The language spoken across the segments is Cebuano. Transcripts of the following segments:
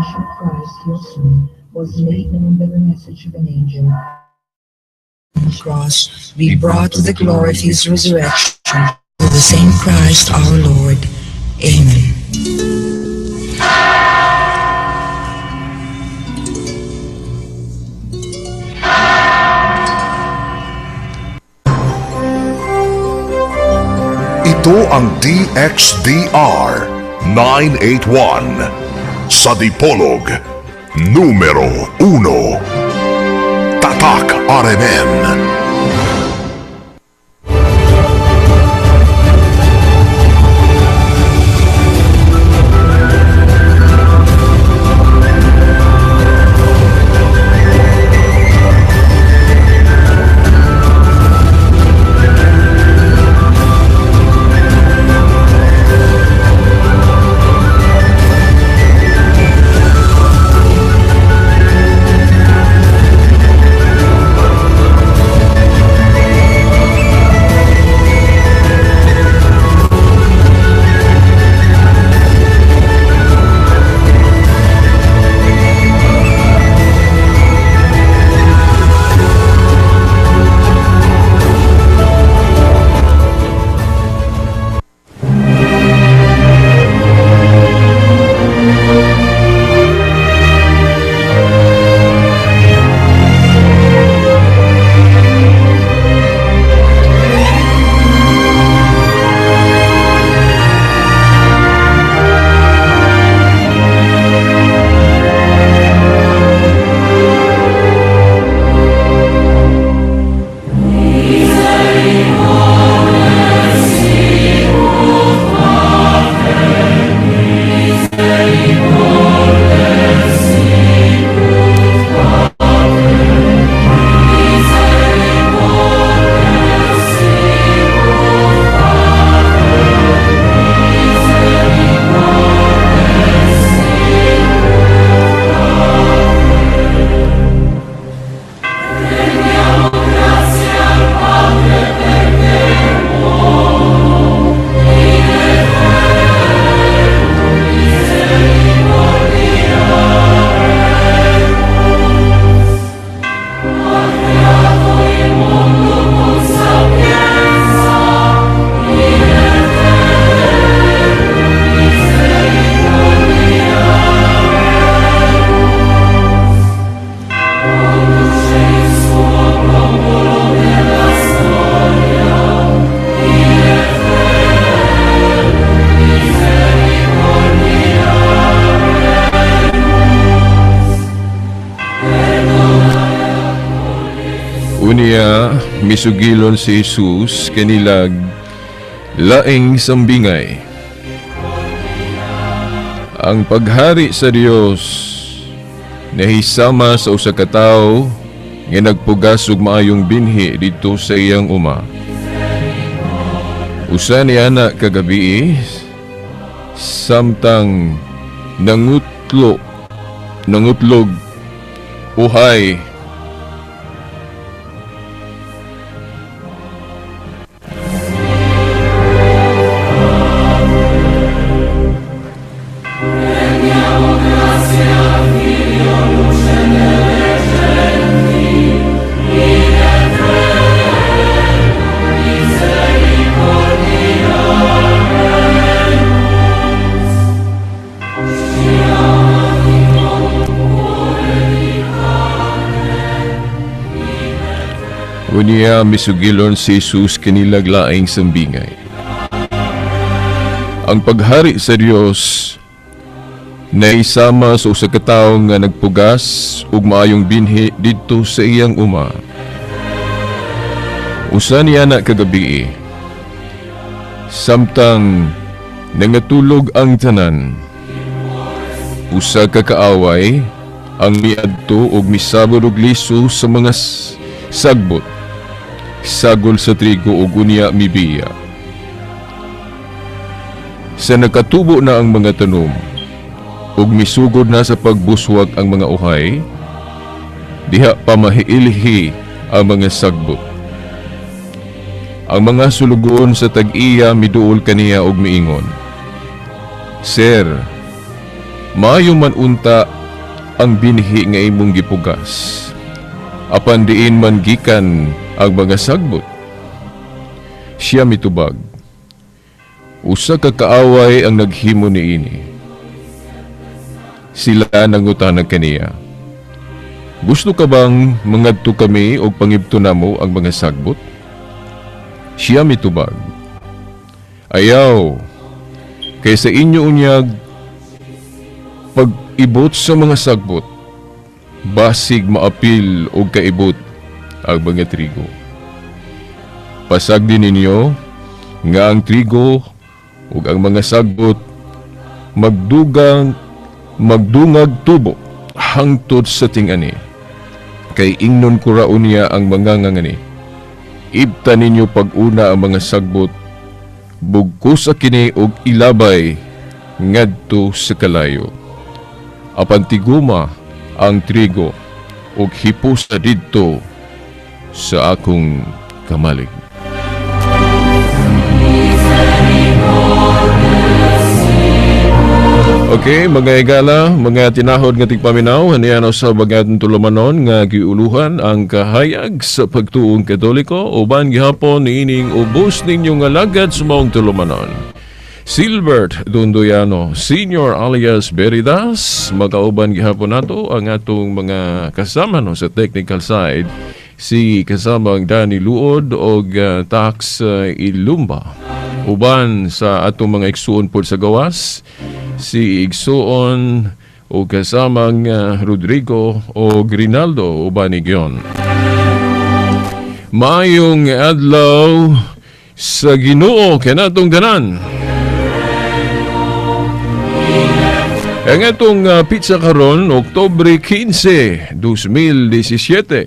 incarnation of Christ, your Son, was made known by the message of an angel, on the cross, be brought to the glory of his resurrection, through the same Christ our Lord. Amen. Ito ang DXDR 981 sa Dipolog, numero 1. Tatak RMN. Unya, misugilon si Jesus kanilag laing sambingay. Ang paghari sa Dios nahisama sa usa ka tawo nga nagpugas og maayong binhi didto sa iyang uma. Usa ni ana kagabii, samtang nangutlog uhay Unya misugilon si Jesus kanilag laing sambingay. Ang paghari sa Dios naisama sa usa ka tawo nga nagpugas ug maayong binhi didto sa iyang uma. Usa niya na kagabii, samtang nangatulog ang tanan, usa ka kaaway ang miadto ug misabot og liso sa mga sagbot, sagol sa trigo ug unya mibiya. Sa nakatubo na ang mga tanom ug misugod na sa pagbuswag ang mga uhay, diha pa mahiilhi ang mga sagbot. Ang mga sulugoon sa tag-iya miduol kaniya og miingon, "Sir, Maayo man unta ang binhi nga imong gipugas, apan diin man gikan ang mga sagbot?" Siya mitubag, "Usa ka kaaway ang naghimo niini." Sila nangutana kaniya, "Gusto ka bang mangadto kami og pangibto namo ang mga sagbot?" Siya mitubag, "Ayaw, kay sa inyo unyag pag-ibot sa mga sagbot, basig maapil og kaibot ang mga trigo. Pasagdi ninyo nga ang trigo ug ang mga sagbot magdungag tubo hangtod sa ting-ani. Kay ingnon ko ra unya ang mga ngangani, ibta ninyo pag-una ang mga sagbot, bugkosa kini og ilabay ngadto sa kalayo. Apan tiguma ang trigo og hipusa didto sa akong kamalig." Okay, mga higala, mga tinahod nga tigpaminaw, haniya na sa bagatong tulumanon nga giuluhan ang kahayag sa pagtuong Katoliko, uban gihapon niining ubos ninyong alagad sa maong tulumanon. Silbert Dondoyano, Senior alias Veritas, magauban gihapon nato ang atong mga kasama, no, sa technical side, si kasamang Danny Luod og Tax Ilumba. Uban sa atong mga igsuon pod sa gawas, si igsuon o kasamang Rodrigo o Grinaldo uban ni Gion. Maayong adlaw sa Ginoo kanatong tanan. Ang atong pizza karon, Oktubre 15, 2017.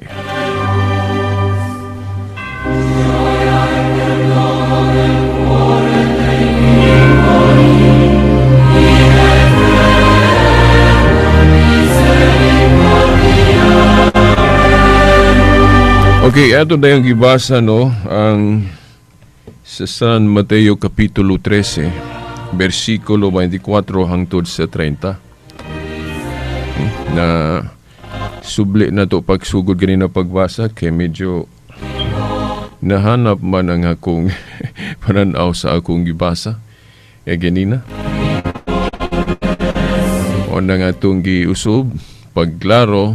Okay, ato na yung gibasa, no, ang sa San Mateo Kapitulo 13, versikulo 24 hangtod sa 30. Na subli na to pagsugod ganina pagbasa kay medyo nahanap man ang akong pananaw sa akong gibasa e ganina. O na nga itong giusob, pagklaro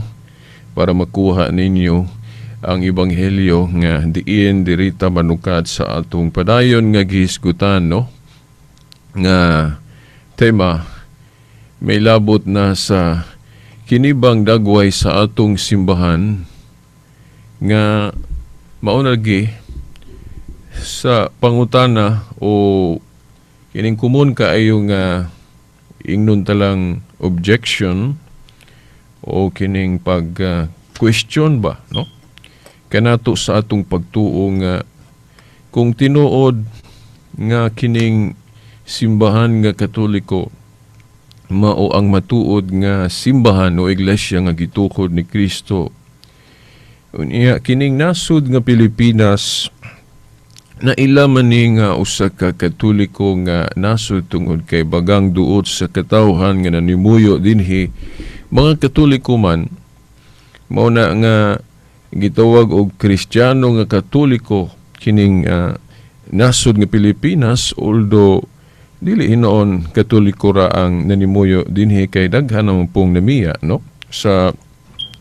para makuha ninyo ang ebanghelyo nga diin dirita manukat sa atong padayon nga gihisgutan, no, nga tema may labot na sa kinibang dagway sa atong simbahan nga mao na lagi sa pangutana o kining komon kaayo nga ingnon talang objection o kining pag question ba, no, kanato sa atong pagtuo nga kung tinuod nga kining simbahan nga Katoliko mao ang matuod nga simbahan o iglesia nga gitukod ni Kristo. Unya kining nasod nga Pilipinas na ila man ni nga usa ka Katoliko nga nasod tungod kay bagang duot sa katawhan nga nanimuyo dinhi mga Katoliko man, mao na nga gitawag og Kristiyano nga Katoliko kining nasod nga Pilipinas, although dili hinoon Katoliko ra ang nanimuyo dinhi kay daghan naman pong namiya, no, sa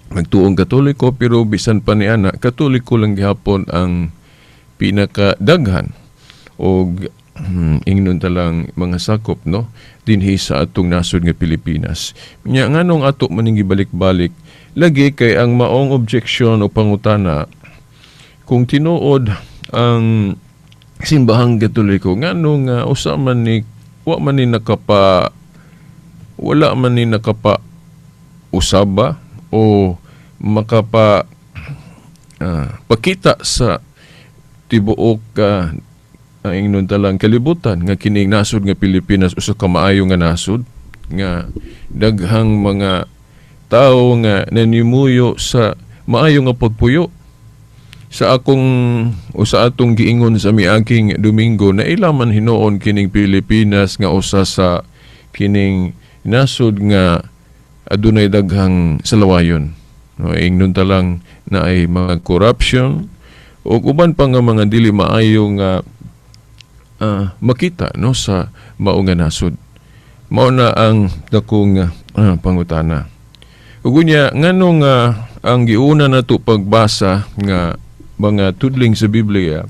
magtuong Katoliko, pero bisan pa ni ana Katoliko lang gihapon ang pinakadaghan og ingnon talang mga sakop, no, dinhi sa atong nasod nga Pilipinas. Nya nganong ato maning gibalik-balik lagi kay ang maong objection o pangutana kung tinuod ang simbahang Katoliko nganong usa man ni wa man ni nakapa wala man ni nakapa usaba o makapa pakita sa tibuok ang ingnon talang kalibutan nga kining nasod nga Pilipinas usa ka maayo nga nasod nga daghang mga tao nga nanimuyo sa maayo nga pagpuyo. Sa akong o sa atong giingon sa miaging Domingo na ila man hinuon kining Pilipinas nga usa sa kining Nasod nga adunay daghang salawayon. No, ingnon ta lang na ay mga corruption o uban pa nga mga dili maayo nga makita, no, sa mao nga nasod. Mao na ang dakong pangutana. Ug unya, nganong ang giuna nato pagbasa nga mga tudling sa Biblia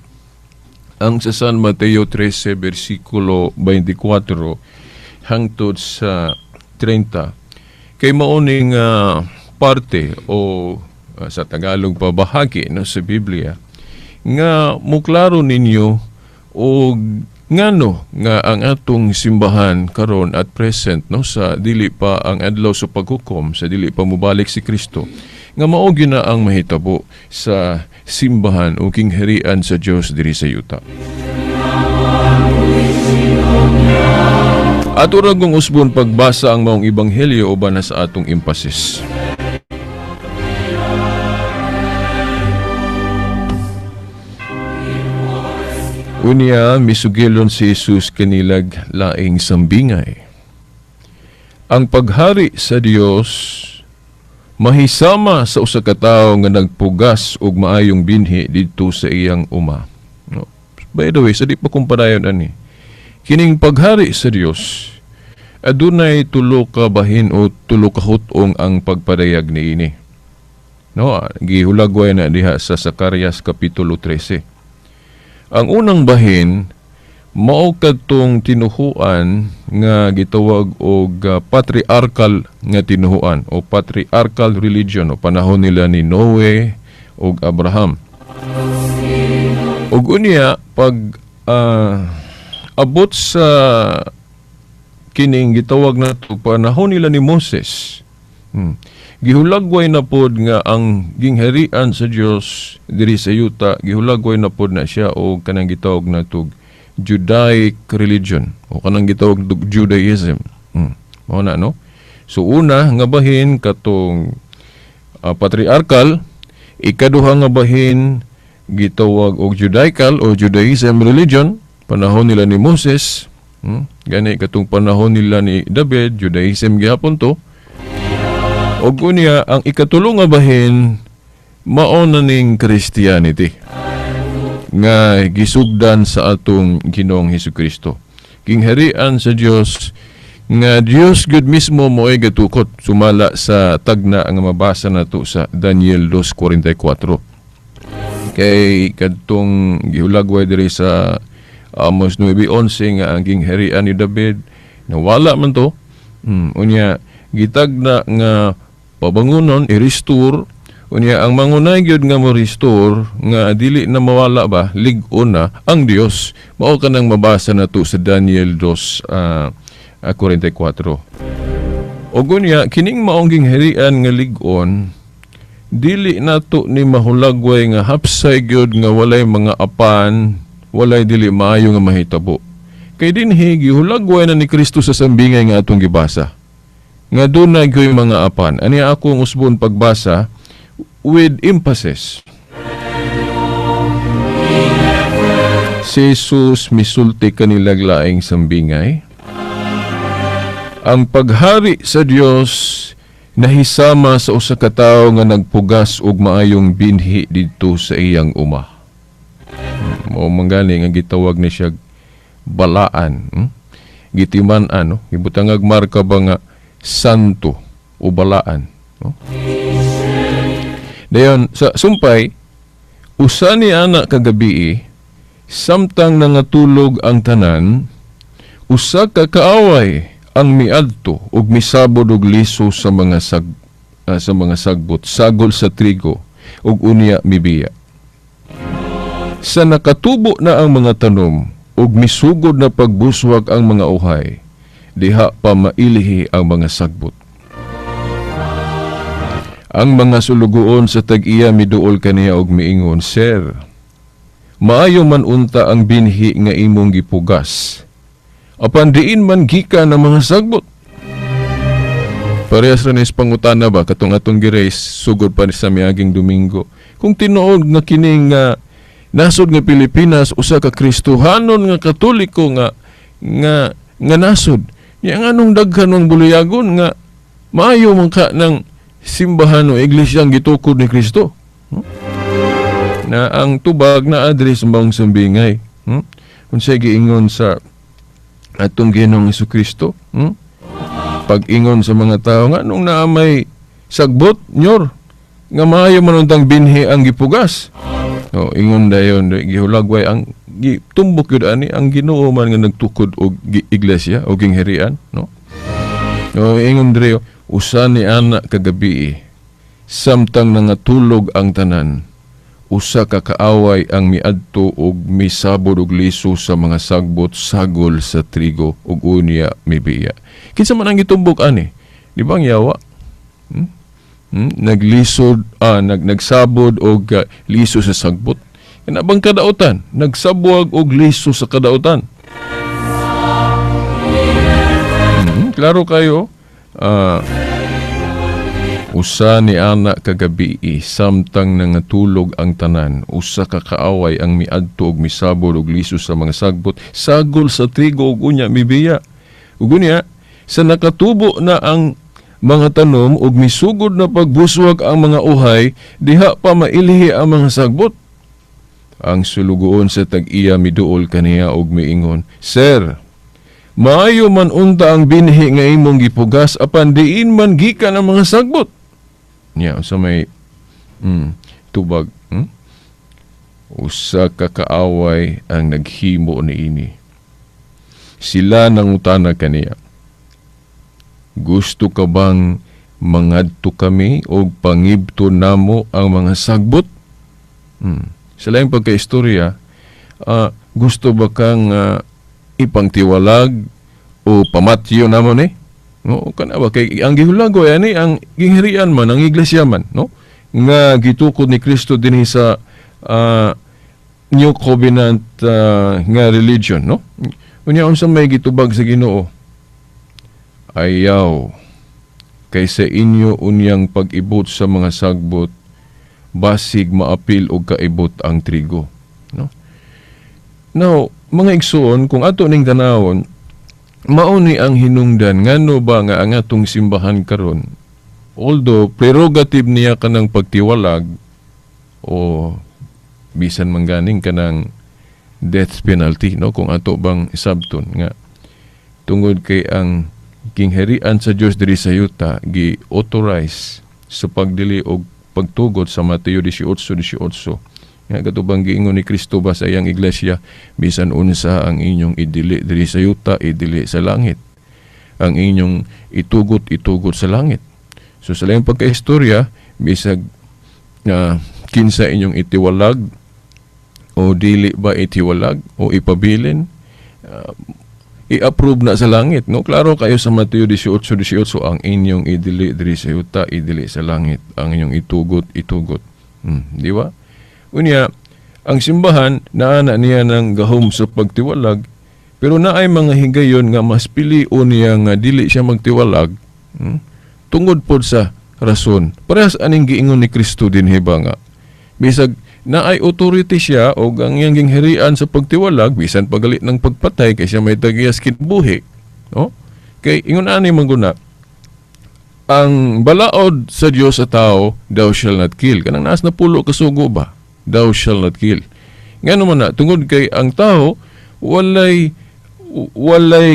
ang sa San Mateo 13 bersikulo 24 hangtod sa 30, kay mao ning parte o sa Tagalog pa bahagi, no, sa Biblia nga muklaro ninyo o ngano nga ang atong simbahan karon at present, no, sa dili pa ang adlaw sa paghukom, sa dili pa mobalik si Kristo, nga mao gyud na ang mahitabo sa simbahan o kingharian sa Dios diri sa yuta. Ato ra kung usbon pagbasa ang maong ebanghelyo uban na sa atong emphasis. Unya, misugilon si Jesus kanilag laing sambingay. Ang paghari sa Dios mahisama sa usa ka tawo nga nagpugas og maayong binhi didto sa iyang uma. No. By the way, sa di pa kumparayon ani, kining paghari sa Dios adunay tulo ka bahin o tulo ka hut-ong ang pagpadayag niini. No, gihulagway na diha sa Zacarias kapitulo 13. Ang unang bahin mao kadtong tinuhuan nga gitawag og patriarchal nga tinuhuan o patriarchal religion o panahon nila ni Noe ug Abraham. Ug unya pag abot sa kining gitawag nato panahon nila ni Moses, gihulagway na pod nga ang gingharian sa Dios diri sa yuta, gihulagway na pod na siya og kanang gitawag natog Judaic religion o kanang gitawag Judaism. Mao na, no? So una nga bahin katong patriarchal, ikaduha nga bahin gitawag og Judaical o Judaism religion panahon nila ni Moses. Gani katong panahon nila ni David, Judaism gihapon to. Og unya ang ikatulo nga bahin mao na ning Christianity nga gisugdan sa atong Ginoong Hesukristo. Gingharian sa Dios nga Dios gud mismo mo'y gatukot sumala sa tagna nga mabasa nato sa Daniel 2:44. Kay kadtong gihulagway diri sa Amos 9:11 nga ang gingharian ni David nawala man to. Unya gitagna nga pabangunon, i-restore. Unya ang mangunay gyud nga mo restore nga dili na mawala ba, lig-on na ang Dios. Mao kanang mabasa nato sa Daniel 2:44. Og unya kining maong gingharian nga lig-on, dili nato ni mahulagway nga hapsay gyud nga walay mga apan, walay dili maayo nga mahitabo. Kay dinhi gihulagway na ni Kristo sa sambingay nga atong gibasa nga dunay gyoy mga apan. Ani akong usbon pagbasa with emphasis. Si Jesus misulti kanilag laing sambingay. Ang paghari sa Dios nahisama sa usa ka tawo nga nagpugas og maayong binhi didto sa iyang uma. Mao man gani nga gitawag ni siya balaan, Gitiman-an, no? Gibutangag marka ba nga santo o balaan, no? Dayon sa sumpay, usa ni ana kagabii, samtang nangatulog ang tanan, usa ka kaaway ang miadto ug misabod og liso sa mga sagbot, sagol sa trigo ug unya mibiya. Sa nakatubo na ang mga tanom ug misugod na pagbuswag ang mga uhay, diha pa mailihi ang mga sagbot. Ang mga sulugoon sa tag-iya miduol kaniya og miingon, "Sir, maayo man unta ang binhi nga imong gipugas, apan diin man gikan ang mga sagbot?" Parehas ra ni sa pangutana ba katong atong gi-raise sugod pa ni sa miaging Domingo. Kung tinuod nga kining nasod nga Pilipinas usa ka Kristohanon nga Katoliko nga nga nga nasod, Yang anong daghan ng buliyagon nga maayo man ka ng simbahan o iglesia ang gitukod ni Kristo. Na ang tubag na address maong sambingay. Unsay giingon sa atong Ginoong Kristo? Pag-ingon sa mga tao nga nung naa may sagbot nyor nga maayo man untang binhi ang gipugas. O ingon dayon, gihulagway ang gitumbok yun ani ang Ginoo man nga nagtukod og iglesia o gingharian, no? O ingon dire, usa ni ana kagabi, samtang nangatulog ang tanan, usa ka kaaway ang miadto og misabod og liso sa mga sagbot sagol sa trigo ug unya mibiya. Kinsa man ang gitumbok ani? Di ba ang yawa? Naglisod, nagsabod og liso sa sagbot. Kana bang kadautan? Nagsabwag og liso sa kadautan. Klaro kayo. Usa ni ana kagabi, samtang nangatulog ang tanan, usa ka kaaway ang miadto og misabod og liso sa mga sagbot sagol sa trigo ug unya mibiya. Ug unya sa nakatubo na ang mga tanom ug misugod na pagbuswag ang mga uhay, diha pa mailhi ang mga sagbot. Ang sulugoon sa tag-iya miduol kaniya og miingon, "Sir, maayo man unta ang binhi nga imong gipugas, apan diin man gikan ang mga sagbot?" Niya, sa may tubag, Usa ka kaaway ang naghimo niini. Sila nangutana kaniya, "Gusto ka bang mangadto kami og pangibto namo ang mga sagbot?" Sa laing pagkaistorya, gusto ba kang ipangtiwalag o pamatyo namo ni? No, kana ba kay ang gihulagoy ani ang gingharian man, ang iglesia man, no? Nga gitukod ni Kristo dinhi sa New Covenant nga religion, no? Unya unsa may gitubag sa Ginoo? "Ayaw, kay sa inyo unyang pag-ibot sa mga sagbot, basig maapil og kaibot ang trigo, no? Now, mga igsoon, kung ato ning tanawon, mao ni ang hinungdan ngano ba nga ang atong simbahan karon, although prerogative niya kanang pagtiwalag o bisan mangganing kanang death penalty, no, kung ato bang isabton nga tungod kay ang gingharian sa Dios diri sa yuta gi-authorize sa pagdili og pagtugot sa Mateo 18:18 nga katubang giingon ni Kristo ba sa iyang iglesia, "Bisan unsa ang inyong idili diri sa yuta, idili sa langit; ang inyong itugot, itugot sa langit." So sa laing pagkaistorya, bisag kinsa inyong itiwalag o dili ba itiwalag o ipabilin, i-approve na sa langit, no? Klaro kayo sa Mateo 18:18, ang inyong idili diri sa yuta, idili sa langit; ang inyong itugot, itugot. Di ba? Unya ang simbahan naana niya ng gahom sa pagtiwalag, pero naay mga higayon nga mas pilion niya nga dili siya magtiwalag, tungod pod sa rason parehas aning giingon ni Kristo dinhi ba nga bisag naay authority siya o ang iyang gingharian sa pagtiwalag, bisan pagali ng pagpatay kay siya may tagiyas kinabuhi, no? Kay ingon ani man guna ang balaod sa Dios sa tao, "Thou shall not kill," kanang naas na pulo ka sugo ba, "Thou shall not kill." Ngano man na? Tungod kay ang tao walay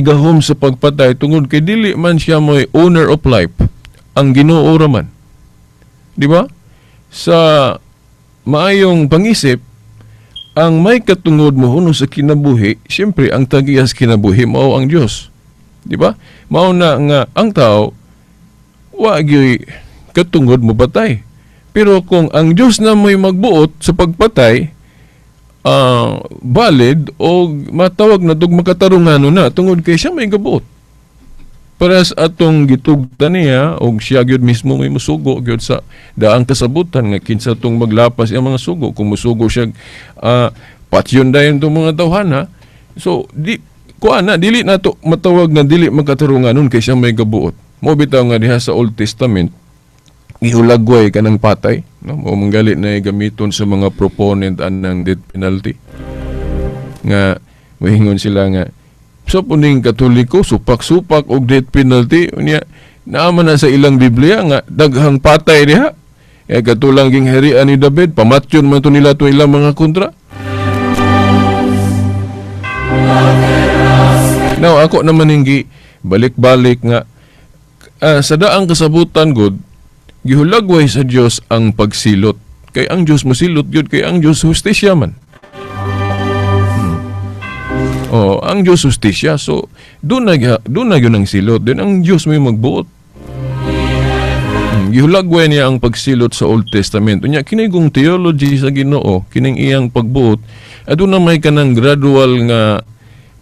gahom sa pagpatay tungod kay dili man siya mo'y owner of life, ang Ginoo ra man, di ba? Sa maayong pangisip, ang may katungod mo huno sa kinabuhi, siyempre ang tagiyas kinabuhi mao ang Dios. Di ba? Mao na nga ang tao wa gyoy katungod mo patay. Pero kung ang Dios na mo'y magbuot sa pagpatay, valid o matawag na tug makatarungan na tungod kay siya may gabuot. Parehas atong gitugtan niya og siya gyud mismo may musugo gyud sa daang kasabutan nga kinsa tong maglapas ang mga sugo. Kung musugo siya, patyon dayon tong mga tawhana. So di kuan na, dili na to matawag nga dili makatarungan nun kay siya may gabuot. Mo bitaw nga diha sa Old Testament gihulagway kanang patay, no? Mo manggali na gamiton sa mga proponent anang death penalty nga mohingon sila nga Sa puning Katoliko, supak-supak og death penalty. Unya, naaman na sa ilang Biblia nga daghang patay diha. Eh, katulang ging harian ni David, pamatyon man to nila to ilang mga kontra. Now, ako naman hindi balik-balik nga sa daang kasabutan god, gihulagway sa Dios ang pagsilot. Kay ang Dios mosilot gyud, kay ang Dios hustisya man. Oh, ang Dios hustisya. So doon na gyud ang silot. Din ang Dios may magbuot. Gihulagway niya ang pagsilot sa Old Testament. Unya kini kung theology sa Ginoo, kining iyang pagbuot, aduna may kanang gradual nga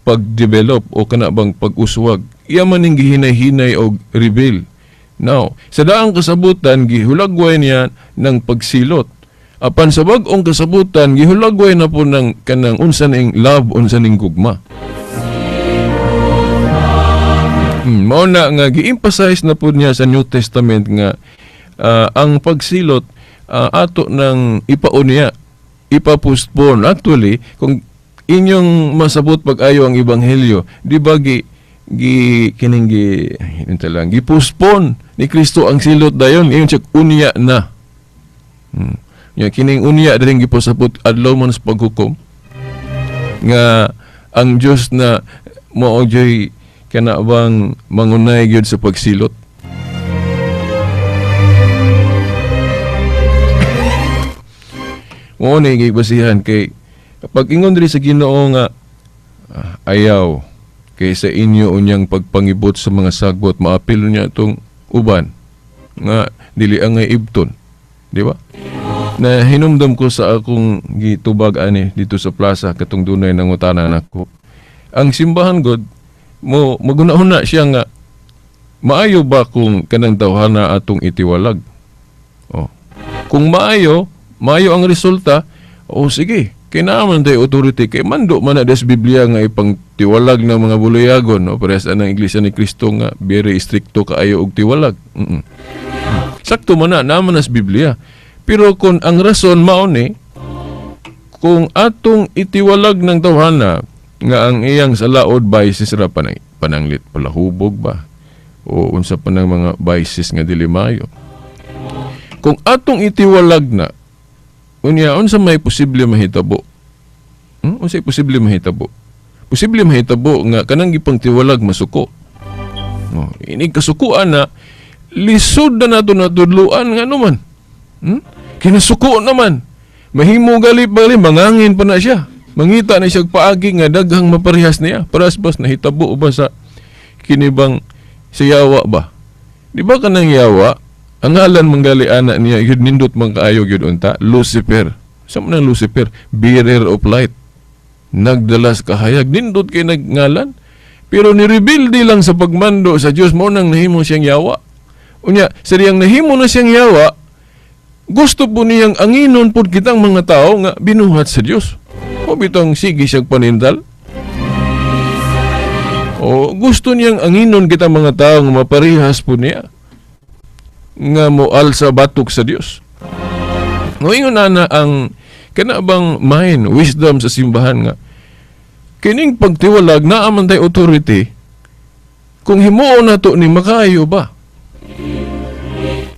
pag-develop o kana bang pag-uswag. Iya man ning gihinay-hinay og reveal. Now, sa daang kasabutan, gihulagway niya ng pagsilot. Apan sa bag-ong kasabutan, gihulagway na po ng kanang unsa ning love, unsa ning gugma. Mao na nga gi-emphasize na po niya sa New Testament nga ang pagsilot ato nang ipaunya, ipapostpone. Actually, kung inyong masabot pag-ayo ang ebanghelyo, di ba gi kining gi lang gi-postpone ni Kristo ang silot dayon, ingon siya unya na. Ya kining unya diri gipasabot adlaw man sa paghukom nga ang Dios na mao joy kana bang mangunay gyud sa pagsilot. Mao ni gibasihan kay pag ingon diri sa Ginoo nga ayaw kay sa inyo unyang pagpangibot sa mga sagbot, maapil niya itong uban nga dili angay ibton, di ba? Na hinumdum ko sa akong gitubag ani dito sa plaza katong dunay nangutana nako. Ang simbahan god mo maguna-una siya nga maayo ba kung kanang tawhana atong itiwalag? Oh. Kung maayo, maayo ang resulta, oh sige. Kay naa man tay authority, kay mando man na des Biblia nga ipangtiwalag ng mga buluyagon, no? Parehas ang Iglesia ni Cristo nga very stricto kaayo og tiwalag. Sakto man na, naa man nas Biblia. Pero kung ang rason mao ni, kung atong itiwalag ng tawhana nga ang iyang salaod vices ra pananglit palahubog ba o unsa pa ng mga vices nga dili maayo. Kung atong itiwalag na, unya unsa may posible mahitabo? Unsa posible mahitabo? Posible mahitabo nga kanang gipangtiwalag masuko. No, ini kasukuan na lisod na nato natudluan nga anuman. Kinasuko naman. Mahimo gali bali mangangin pa na siya. Mangita na siya paagi nga daghang maparehas niya. Paras bas nahitabo ba sa kinibang sa yawa ba? Di ba kanang yawa? Ang ngalan manggali anak niya, yun nindot man kaayo yun unta, Lucifer. Sa man ang Lucifer? Bearer of light. Nagdalas kahayag. Nindot kay nagngalan. Pero nirebuild lang sa pagmando sa Diyos, mao nang nahimo siyang yawa. Unya, sa diyang nahimo na siyang yawa, gusto po niyang anginon po kitang mga tao nga binuhat sa Diyos. O bitong sige siyang panindal. O gusto niyang anginon kitang mga tao nga maparehas po niya nga moal sa batok sa Dios. Ngoingon na ang kana bang mind, wisdom sa simbahan nga kining pagtiwalag naa man tay authority kung himuon nato ni makaayo ba?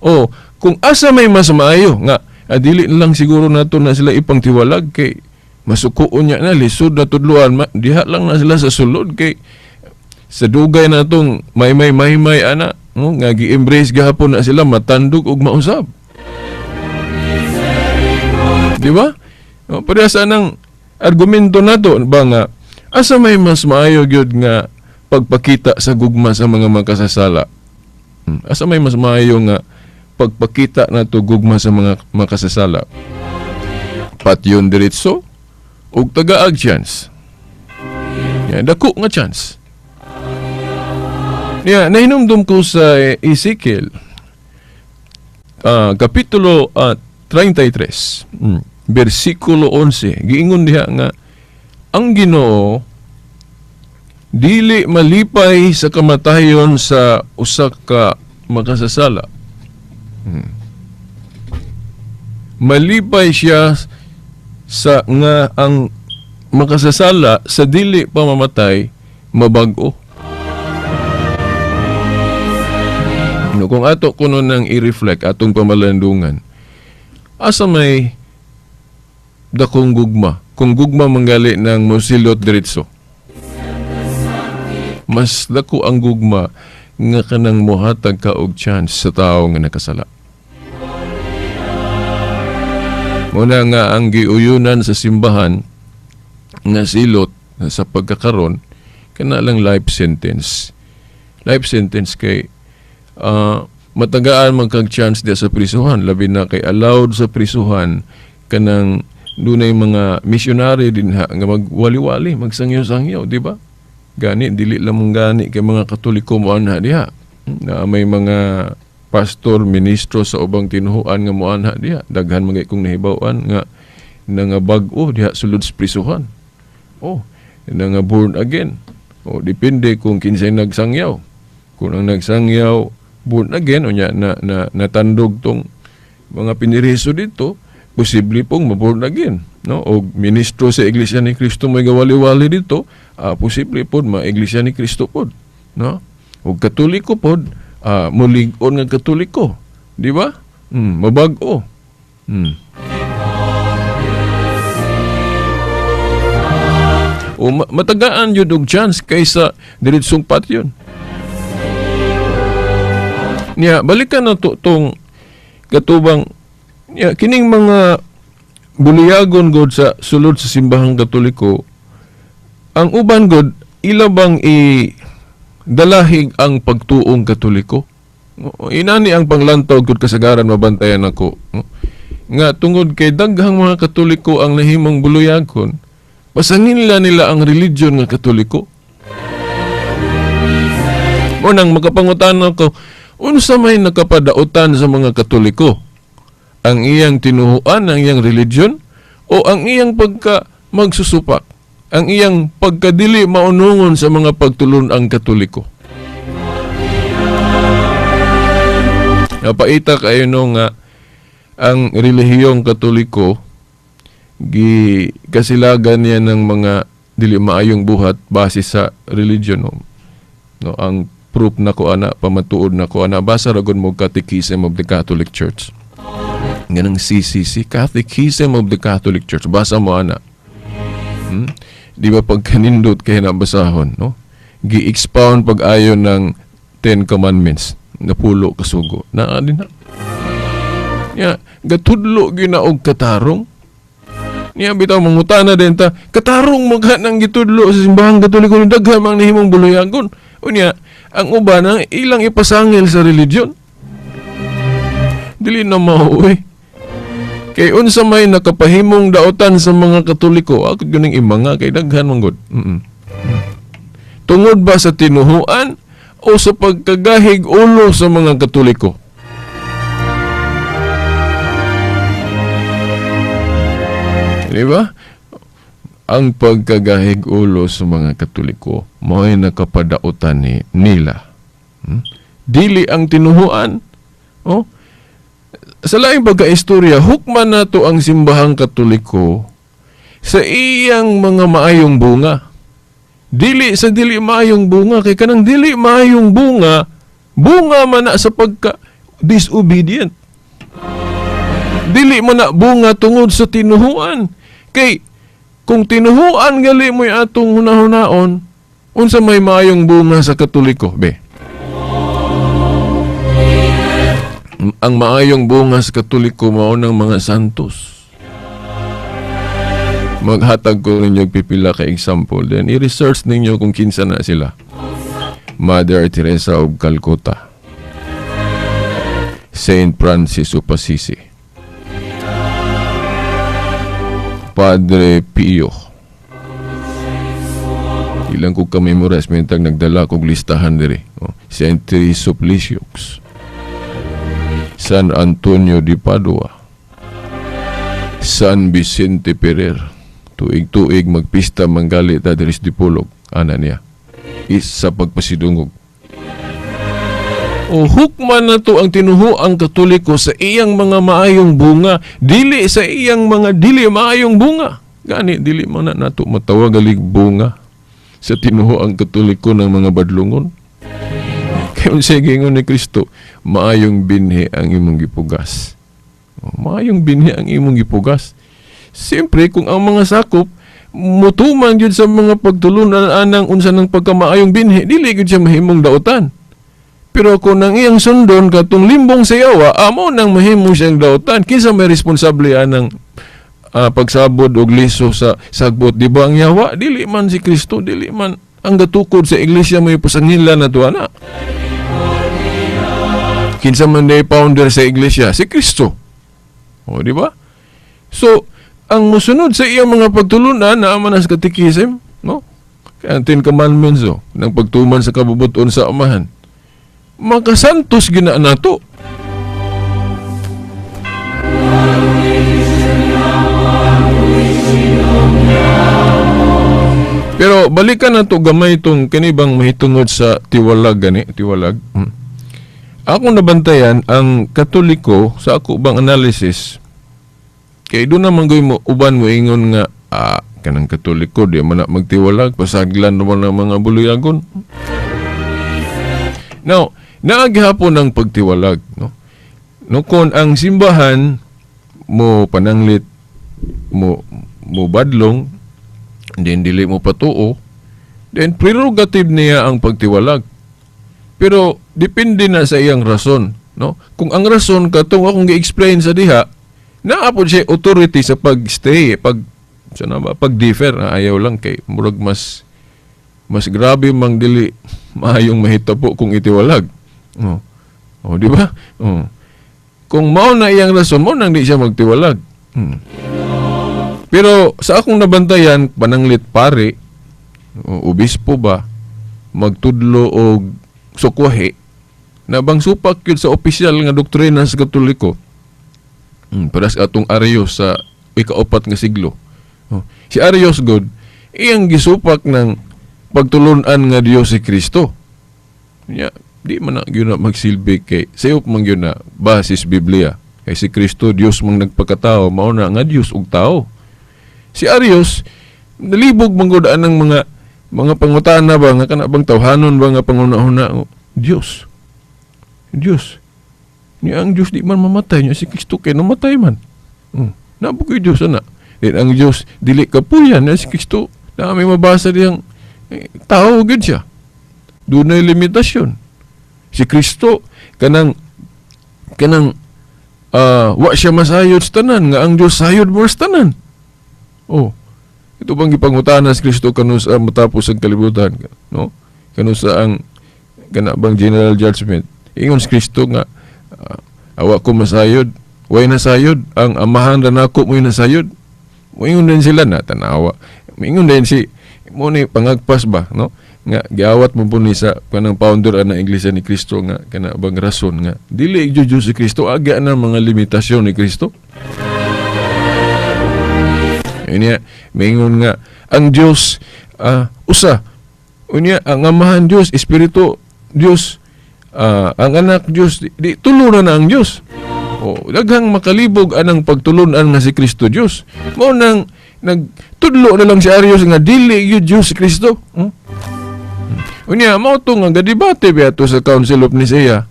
O kung asa may mas maayo nga dili lang siguro nato na sila ipangtiwalag kay masukuon niya na lisod na tudluan, diha lang na sila sa sulod kay sa dugay na tong may ana, no, nga gi-embrace gahapon na sila matandog og mausab. Di ba? O, pareha sa nang argumento nato ba nga asa may mas maayo gyud nga pagpakita sa gugma sa mga makasasala? Asa may mas maayo nga pagpakita nato gugma sa mga makasasala? Patyon diretso og tagaag chance. Yan, dako nga chance. Yeah, nahinumdum ko sa Ezekiel kapitulo 33, versikulo 11. Giingon diha nga ang Ginoo dili malipay sa kamatayon sa usa ka makasasala. Malipay siya sa nga ang makasasala sa dili pa mamatay mabag-o. No, kung ato kuno nang i-reflect atong pamalandungan, asa may dakong gugma? Kung gugma manggali ng mosilot diretso, mas dako ang gugma nga kanang mohatag ka og chance sa tawo nga nakasala. Muna nga ang giuyunan sa simbahan nga silot sa pagkakaron kana lang life sentence. Life sentence kay matagaan man kag chance diya sa prisuhan, labi na kay allowed sa prisuhan kanang dunay mga missionary dinha nga magwali-wali, magsangyaw-sangyaw, di ba? Gani dili lamang gani kay mga Katoliko moanha diha. Na may mga pastor, ministro sa ubang tinuhuan nga moanha diha. Daghan man kay kong nahibaw-an nga nangabag-o diha sulod sa prisuhan. Oh, nga born again. Oh, depende kung kinsay nagsangyaw. Kung ang nagsangyaw born again unya na natandog tong mga piniriso dito, posible pong maborn again, no? O ministro sa Iglesia ni Cristo may gawali-wali dito, posible pod ma Iglesia ni Cristo pod, no? O Katoliko pod, mulig-on nga Katoliko, di ba? Mabag-o. O matagaan yun og chance kaysa diretsong patyon. Niya, balikan na to tong katubang niya, kining mga buliyagon god sa sulod sa simbahang Katoliko, ang uban god ila bang i dalahig ang pagtuong Katoliko? Inani ang panglantaw gud kasagaran mabantayan ako. Nga tungod kay daghang mga Katoliko ang nahimong buluyagon, pasangin nila ang religion nga Katoliko. Unang makapangutan ako, unsa may nakapadautan sa mga Katoliko? Ang iyang tinuhuan, ang iyang religion, o ang iyang pagka magsusupak, ang iyang pagkadili maunungon sa mga pagtulon ang Katoliko? Napaita kayo no nga ang relihiyong Katoliko gi kasilagan niya ng mga dili maayong buhat base sa religion, no? No, ang proof na ko ana, pamatuod na ko ana, basa ra gud mo Catechism of the Catholic Church. Ganang CCC, Catechism of the Catholic Church. Basa mo ana. Di ba pagkanindot kay nabasahon, no? Gi-expound pag-ayon ng 10 Commandments, napulo kasugo. Naa din na. Ya, gatudlo gyud na og katarong. Niya bitaw mangutana din ta, katarong magha nang gitudlo sa simbahang Katoliko ni daghan mang nahimong buluyagon. Unya, ang uban ang ilang ipasangil sa religion. Dili na mao, eh. Kay unsa may nakapahimong daotan sa mga Katoliko, ako gyud ning imanga kay daghan man gud. Tungod ba sa tinuhuan o sa pagkagahig ulo sa mga Katoliko? Di ba? Ang pagkagahig ulo sa mga Katoliko mao'y nakapadautan nila. Dili ang tinuhuan. Oh? Sa laing pagkaistorya, hukman nato ang simbahang Katoliko sa iyang mga maayong bunga. Dili sa dili maayong bunga, kay kanang dili maayong bunga, bunga man na sa pagka disobedient. Dili man na bunga tungod sa tinuhuan. Kay kung tinuhuan gali mo'y atong hunahunaon, unsa may maayong bunga sa Katoliko, be? Ang maayong bunga sa Katoliko mao ng mga santos. Maghatag ko ninyo pipila ka example, then i-research ninyo kung kinsa na sila. Mother Teresa of Calcutta, Saint Francis of Assisi, Padre Pio. Ilang ko ka-memorize, mentag nagdala kog listahan diri. Oh, Saint Teresa of Lisieux, San Antonio de Padua, San Vicente Ferrer. Tuig-tuig magpista manggali ta diri sa Dipolog, ana niya is sa pagpasidungog. O hukman na to ang tinuhuang Katoliko sa iyang mga maayong bunga, dili sa iyang mga dili maayong bunga. Gani dili man na nato matawag alig bunga Sa tinuo ang Katoliko ng mga badlungon. Kaya unsay giingon ni Kristo, maayong binhi ang imong gipugas. Oh, maayong binhi ang imong gipugas. Siyempre, kung ang mga sakop mutuman gyud sa mga pagtulunan anang unsa ng pagkamaayong binhi, dili gyud siya mahimong dautan. Pero kung ang iyang sundon katong limbong sa yawa, amo nang mahimo siyang dautan. Kinsa may responsable anang pagsabod og liso sa sagbot? Di ba ang yawa? Dili man si Kristo, dili man ang gatukod sa iglesia may pasangila na tuwa na. Kinsa man day founder sa iglesia? Si Kristo. O, di ba? So, ang musunod sa iyang mga pagtulunan na man sa katikism, no? Kaya ang Ten Commandments, oh, ng pagtuman sa kabubuton sa amahan. Makasantos gina nato. Pero balikan na to gamay itong kanibang mahitungod sa tiwalag gani, tiwalag. Akong nabantayan ang Katoliko sa ako bang analysis kay doon naman goy mo uban mo ingon nga kanang Katoliko di man na magtiwalag, pasaglan naman ang mga buluyagon. Now, naagihapon ang pagtiwalag, no? No, kon ang simbahan mo pananglit mo mo badlong, then dili mo patuo, then prerogative niya ang pagtiwalag. Pero depende na sa iyang rason, no? Kung ang rason katong akong gi-explain sa diha, naa pod siya authority sa pag-stay, pag sa na ba, pag-differ, na ayaw lang kay murag mas mas grabe mang dili maayong mahitabo kung itiwalag. Oh. Oh, di ba? Oh. Kung mao na iyang rason, mao nang di siya magtiwalag. Pero sa akong nabantayan, pananglit pare, o obispo ba, magtudlo og sukwahi, na bang supak yun sa opisyal nga doktrina sa Katoliko. Para sa atong Arius sa ikaapat nga siglo. Oh. Si Arius God, iyang gisupak ng pagtulunan nga Dios si Kristo. Nya, di man na gyud na magsilbi kay sayop man gyud na basis Biblia. Kay si Kristo Dios mang nagpakatao, mao na nga Dios ug tao. Si Arius nalibog man gud anang mga mga pangutana ba nga kana bang tawhanon ba nga panguna-una, Dios. Dios. Nya ang Dios di man mamatay, nya si Kristo kay namatay man. Nabukoy Dios ana. Din ang Dios dili kapuyan, nya si Kristo na may mabasa diyang tao gyud siya. Dunay limitasyon. Si Kristo kanang kanang wa siya masayod sa tanan nga ang Dios sayod mo sa tanan. Oh. Ito bang gipangutana si Kristo kanus matapos ang kalibutan, no? Kanus ang kana bang general judgment. Ingon si Kristo nga awa ko masayod, way nasayod ang amahan ra nako mo'y nasayod. Moingon din sila na tanawa. Moingon din si mo ni pangagpas ba, no? Nga giawat mo po ni sa kanang founder ana Iglesia ni Kristo nga kana bang rason nga dili gyud si Kristo, aga na mga limitasyon ni Kristo. Unya moingon nga ang Dios usa. Unya ang Amahan Dios, Espiritu Dios, ang Anak Dios, di tulo na na ang Dios. O, daghang makalibog anang pagtulunan nga si Kristo Dios. Mao nang nagtudlo na lang si Arius nga dili gyud Dios si Kristo. Unya mao to nga gadebate ba to sa Council of Nicaea.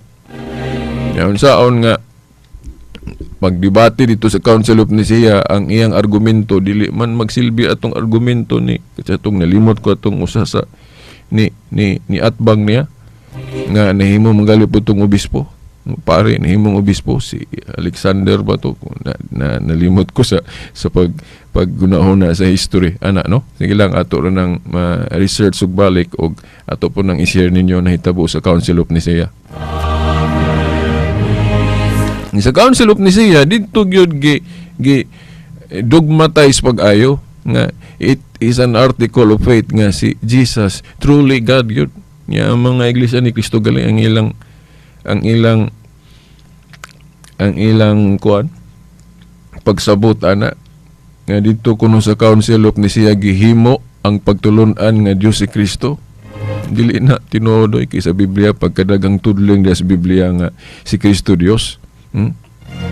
Yan saon nga pagdebate dito sa Council of Nicaea ang iyang argumento dili man magsilbi atong argumento ni kasi atong nalimot ko atong usa sa ni ni ni atbang niya nga nahimo manggali po tong obispo. Pare nahimong obispo si Alexander ba to na, na nalimot ko sa sa pag paggunahon na sa history ana, no? Sige lang, ato ra nang ma-research ug balik og ato po nang i-share ninyo nahitabo sa Council of Nicaea. Sa Council of Nicaea didto gyud gi gi dogmatize pag-ayo nga it is an article of faith nga si Jesus truly God gyud. Nya ang mga iglesia ni Kristo gali ang ilang ang ilang ang ilang kuan pagsabot ana nga didto kuno sa Council of Nicaea gihimo ang pagtulun-an nga Dios si Kristo. Dili na tinuod oy kay sa Biblia pagkadagang tudling diha sa Biblia nga si Kristo Dios.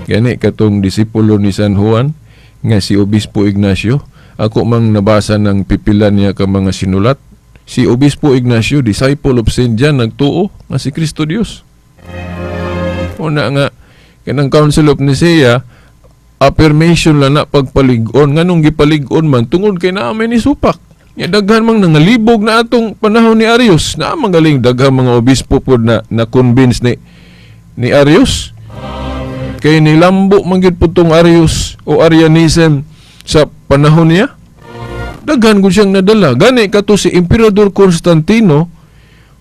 Gani katong disipulo ni San Juan nga si Obispo Ignacio, ako mang nabasa ng pipila niya ka mga sinulat. Si Obispo Ignacio, disciple of St. John, nagtuo nga si Kristo Dios. Una nga kanang Council of Nicaea, affirmation lang na pagpalig-on. Nganong gipalig-on man tungod kay naa may ni supak. Nya daghan mang nangalibog na atong panahon ni Arius. Naa magaling daghang mga obispo pod na na-convince ni Arius. Kay nilambo man gyud pud tong Arius o Arianism sa panahon niya. Daghan gud siyang nadala. Gani kato si Emperador Constantino,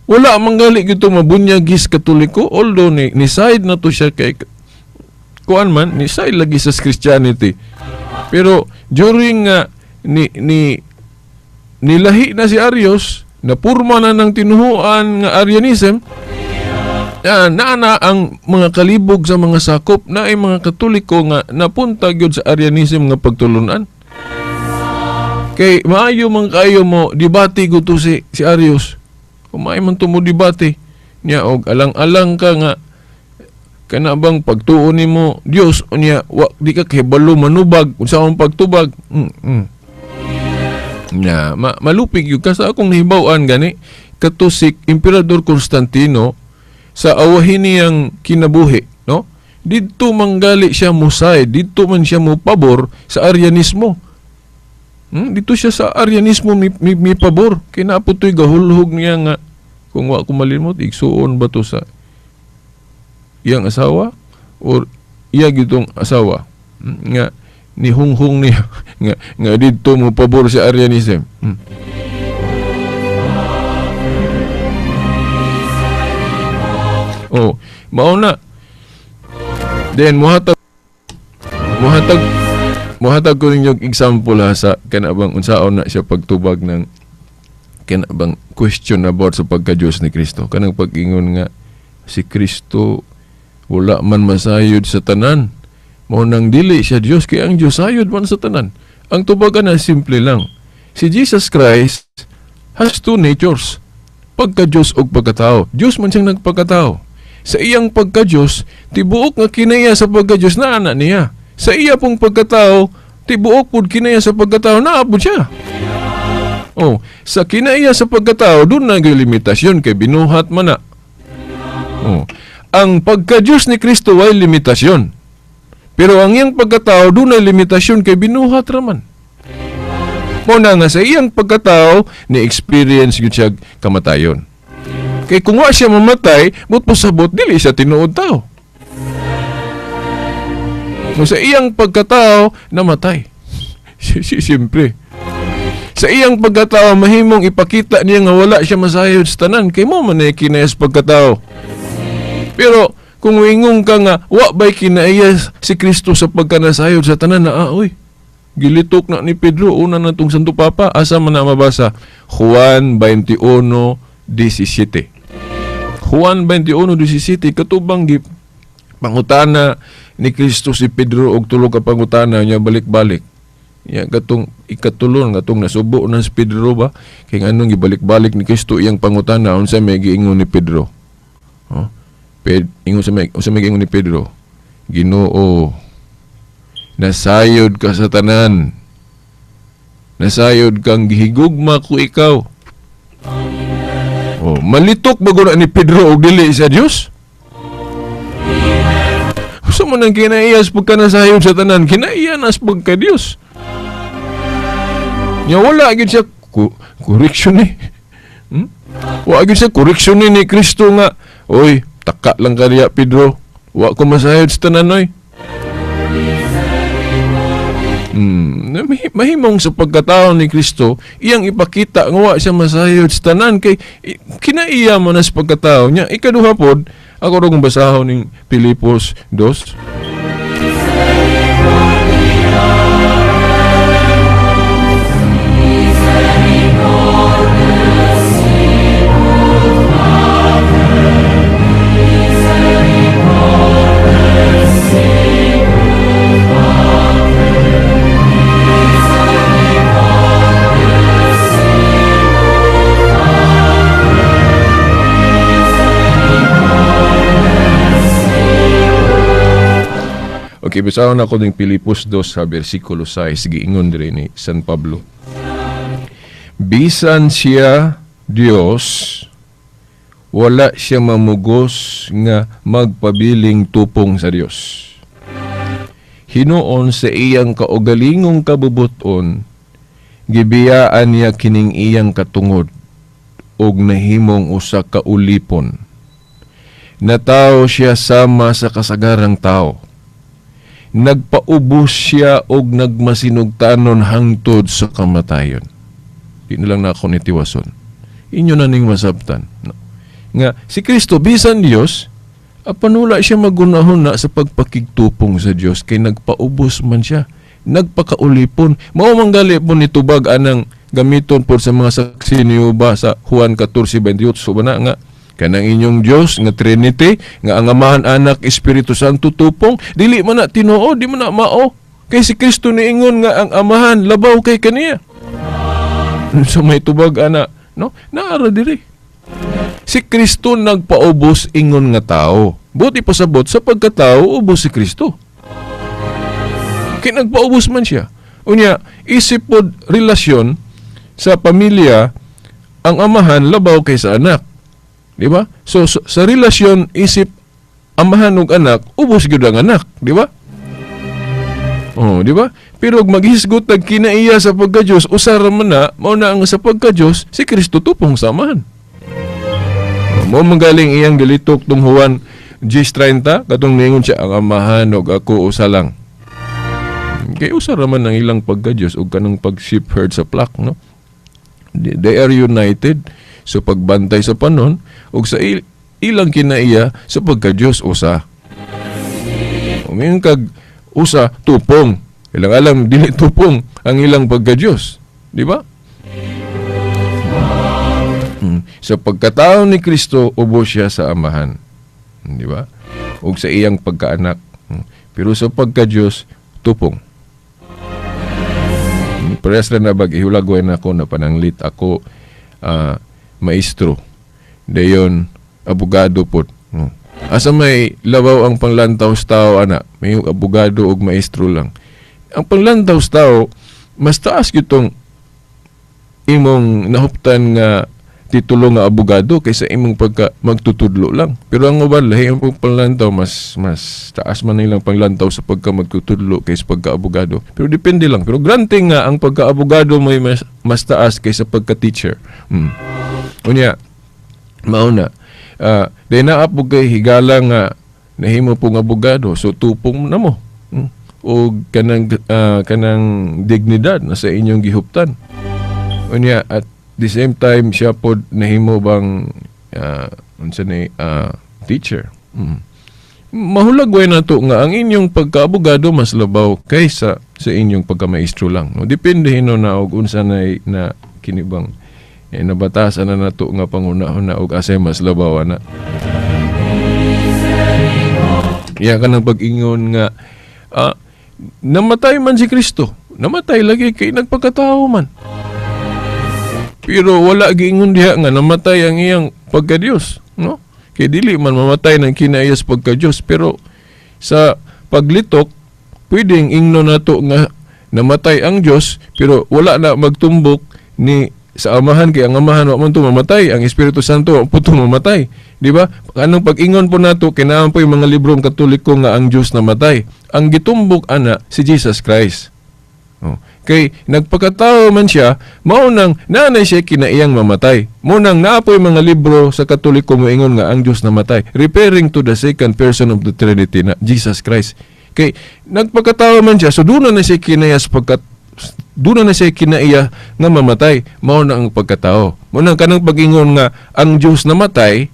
wala man gali gyud to mabunyagis Katoliko, although ni side na to siya kay kuan man, ni side lagi sa Christianity. Pero during ni nilahi na si Arius, napurma na ng tinuhuan nga Arianism, naa ang mga kalibog sa mga sakop na ay mga Katoliko nga napunta gyud sa Arianism nga pagtulunan. Kay maayo man kayo mo debate gud to si Arius. Kung maayo man to mo debate niya og alang-alang ka nga kana bang pagtuo nimo Dios unya wa di ka kahibalo manubag unsa ang pagtubag. Nya malupig gyud ka sa akong nahibaw-an gani kato si Emperador Constantino sa awahin niyang kinabuhi, no? Didto manggali siya musay, didto man siya mo pabor sa Arianismo. Dito siya sa Arianismo mi pabor. Kinapo to'y gahulhog niya nga kung wa ko malimot, igsuon ba to sa iyang asawa or iya gitong asawa nga nihunghong niya nga didto mo pabor sa Arianism. Oh, mao na. Then muhatag ko ninyo example ha, sa kanabang unsaon na siya pagtubag ng kanabang question about sa pagka-Diyos ni Kristo. Kanang pag-ingon nga si Kristo wala man masayod sa tanan. Mao nang dili siya Diyos kay ang Diyos sayod man sa tanan. Ang tubagan na simple lang. Si Jesus Christ has two natures. Pagka-Diyos og pagkatao. Diyos man siyang nagpagkatao. Sa iyang pagka-Diyos, tibuok nga kinaya sa pagka-Diyos na anak niya. Sa iya pong pagkatao, tibuok pud kinaya sa pagkatao, naabot siya. Oh, sa kinaya sa pagkatao, doon na limitasyon kay binuhat man na. Oh, ang pagka-Diyos ni Kristo ay limitasyon. Pero ang iyang pagkatao, doon ay limitasyon kay binuhat raman. Muna nga sa iyang pagkatao, ni-experience yun siya kamatayon. Kay kung wa siya mamatay, but pasabot, dili siya tinuod tao. No, sa iyang pagkatao, namatay. Siyempre. Sa iyang pagkatao, mahimong ipakita niya nga wala siya masayod sa tanan. Kay mo man ay kinayas pagkatao. Pero kung ingong ka nga, wa ba'y kinayas si Kristo sa pagkanasayod sa tanan na, oy, gilitok na ni Pedro, una na tong Santo Papa, asa man na mabasa? Juan 21:17. Juan 21:17, katubang pangutana ni Kristo si Pedro og tulo ka pangutana niya balik-balik. Ya katong ikatulon katong nasubo na si Pedro ba kay nganong gibalik-balik ni Kristo iyang pangutana unsa may giingon ni Pedro? Oh, ingon sa may unsa may giingon ni Pedro? Ginoo, nasayod ka sa tanan. Nasayod kang gihigugma ko ikaw. Oh, malitok ba guna ni Pedro og dili sa Dios? Usa man ang kinaiyas pagka nasayod sa tanan, kinaiya nas pagka Dios. Nya wala gyud siya correction ni. Wa gyud siya correction ni Kristo nga, oy, taka lang kaniya Pedro. Wa ko masayod sa tanan oy. Mahimong sa pagkatao ni Kristo, iyang ipakita nga wa siya masayod sa tanan kay kinaiya man na sa pagkatao niya. Ikaduha pod, ako rong basahon ning Pilipos 2. Okay, basahon ako ng Pilipos 2 sa versikulo 6, giingon diri ni San Pablo. Bisan siya Dios, wala siya mamugos nga magpabiling tupong sa Dios. Hinuon sa iyang kaugalingong kabubuton, gibiyaan niya kining iyang katungod og nahimong usa ka ulipon. Natawo siya sama sa kasagarang tao. Nagpaubos siya og nagmasinugtanon hangtod sa kamatayon. Di na lang na ako nitiwason. Inyo na ning masabtan. No? Nga si Kristo bisan Dios, apan wala siya magunahon na sa pagpakigtupong sa Dios kay nagpaubos man siya, nagpakaulipon. Mao man gali po ni tubag anang gamiton po sa mga saksi ni Jehovah sa Juan 14:28 ba na nga kanang inyong Dios nga Trinity nga ang Amahan, Anak, Espiritu Santo tupong, dili man na tinuod, di man na mao kay si Kristo niingon nga ang Amahan labaw kay kaniya. So may tubag ana, no, naara diri. Si Kristo nagpaubos ingon nga tao. Buti pasabot sa pagkatao ubos si Kristo. Kay nagpaubos man siya. Unya, isip pod relasyon sa pamilya, ang amahan labaw kaysa anak. Di ba? So, sa relasyon isip amahan ug anak, ubos gyud ang anak, di ba? Oh, di ba? Pero og maghisgot tag kinaiya sa pagka-Dios, usa ra man na, mao na ang sa pagka-Dios, si Kristo tupong sa amahan. Mo manggaling iyang gilitok tong Juan 10:30 katong ningon siya ang amahan ug ako usa lang. Kay usa ra man ang ilang pagka-Dios ug kanang pag-shepherd sa flock, no? They are united so pagbantay sa panon ug sa ilang kinaiya sa pagka-Dios usa. Umingon kag usa tupong. Ilang alam dili tupong ang ilang pagka-Dios, di ba? Sa pagkatao ni Kristo, ubos siya sa Amahan. Di ba? Ug sa iyang pagkaanak. Pero sa pagka-Diyos, tupong. Parehas na na bag, ihulagway na ako na pananglit ako maestro. Dayon, abogado po. Asa may labaw ang panglantaw sa tao, ana? May abogado og maestro lang. Ang panglantaw sa tao, mas taas gitong imong nahuptan nga titulo nga abogado kaysa imong pagka magtutudlo lang. Pero ang uban lahi ang panglantaw, mas mas taas man ilang panglantaw sa pagka magtutudlo kaysa pagka-abogado. Pero depende lang. Pero granting nga ang pagka-abogado may mas, mas taas kaysa pagka-teacher. Unya, mao na. Dahil naa po kay higala nga nahimo pong abogado, so tupong na mo. O kanang kanang dignidad na sa inyong gihuptan. Unya, at the same time siya pod nahimo bang unsa ni teacher. Mahulagway na to nga ang inyong pagkaabogado mas labaw kaysa sa inyong pagkamaestro lang. No, depende hino na og unsa na, na kini bang nabatasan na nato nga panguna-una og asay mas labaw ana. Iya ka ng pag-ingon nga namatay man si Kristo. Namatay lagi kay nagpagkatao man. Pero wala giingon diha nga namatay ang iyang pagka-Dios, no? Kay dili man mamatay ng kinaiyas pagka-Dios, pero sa paglitok pwedeng ingno nato nga namatay ang Dios pero wala na magtumbok ni sa Amahan kay ang Amahan wa man to mamatay, ang Espiritu Santo wa po to mamatay, di ba? Anong pag-ingon po nato kinahanglan po yung mga librong Katoliko nga ang Dios namatay. Ang gitumbok ana si Jesus Christ. Oh. Kay nagpakatao man siya, mao nang naanay siya kinaiyang mamatay. Mao nang naapoy mga libro sa Katoliko moingon nga ang Dios namatay, referring to the second person of the Trinity na Jesus Christ. Kay nagpakatao man siya, so doon na siya kinaiya sa pagkat doon na siya kinaiya nga mamatay, mao na ang pagkatao. Mao nang kanang pag-ingon nga ang Dios namatay,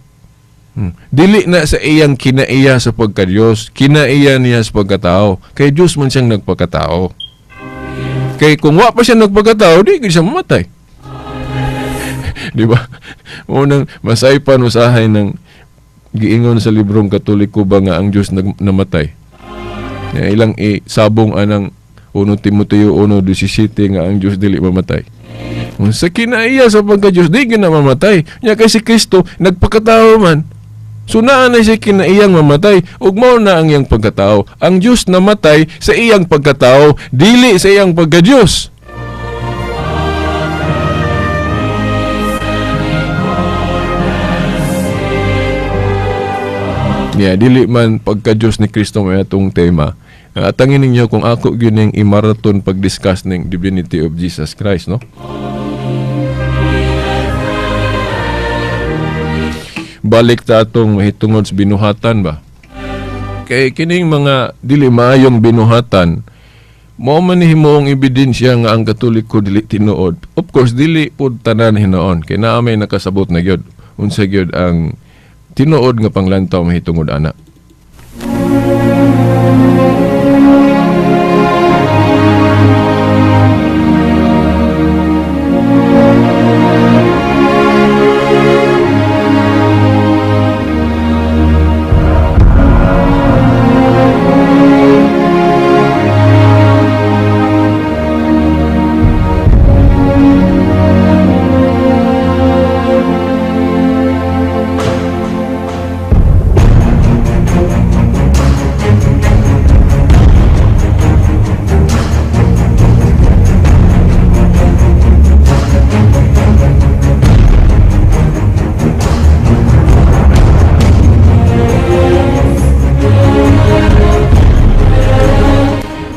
dili na sa iyang kinaiya sa pagka-Dios, kinaiya niya sa pagkatao. Kay Dios man siyang nagpakatao. Kay kung wa pa siya nagpagkatao, di gid siya mamatay. Di ba? Mao nang masaypan usahay ng giingon sa librong Katoliko ba nga ang Dios namatay. Ya, ilang isabong anang 1 Timoteo 1:17 nga ang Dios dili mamatay. Sa kinaiya sa pagka-Dios, di gid na mamatay. Nya kay si Kristo nagpakatao man. So naa na siya kinaiyang mamatay ug mao na ang iyang pagkatao. Ang Dios namatay sa iyang pagkatao, dili sa iyang pagka-Dios. Niya dili man pagka Dios ni Kristo may atong tema. Atangin ninyo kung ako gyud ning imaraton pag-discuss ning divinity of Jesus Christ, no? Balik ta atong mahitungod sa binuhatan ba? Kay kining mga dili maayong binuhatan, mao man ni himuong ebidensya nga ang Katoliko dili tinuod. Of course, dili pud tanan hinuon kay naa may nakasabot na gyud unsa gyud ang tinuod nga panglantaw mahitungod ana.